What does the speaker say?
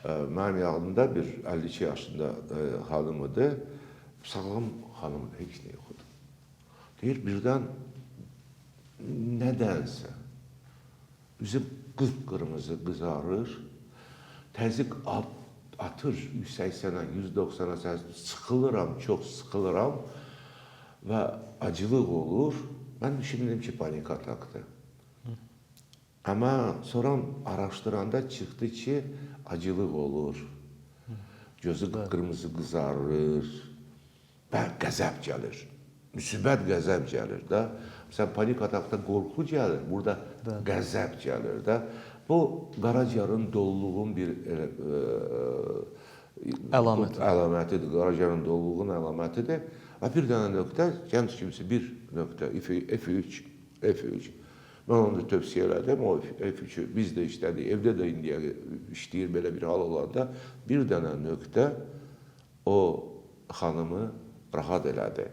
Mənim yanımda bir 52 yaşında xanım idi. Sağlam xanım idi, heç nə yox idi. Deyir, birdən nədənsə üzü qıpqırmızı qızarır, təzyiq atır 180-ə, 190-a, sıxılıram, çox sıxılıram və acılıq olur. Mən düşündüm ki, panik atakdır. Amma sonra araşdıranda çıxdı ki, acılıq olur. Gözü qıpqırmızı qızarır və qəzəb gəlir. Müsbət qəzəb gəlir də. Məsələn, panik atakda qorxu gəlir, burada qəzəb gəlir də. Bu qaraciyərin doluluğun bir elə, Əlaməti. Əlamətidir. Qaraciyərin doluluğun əlamətidir. Və bir dənə nöqtə, gənc kimisi bir nöqtə, F3, F3. Mən onu da tövsiyə elədim. O F3-ü biz də işlədik, evdə də indiyə işləyir belə bir hal olanda bir dənə nöqtə o xanımı rahat elədi.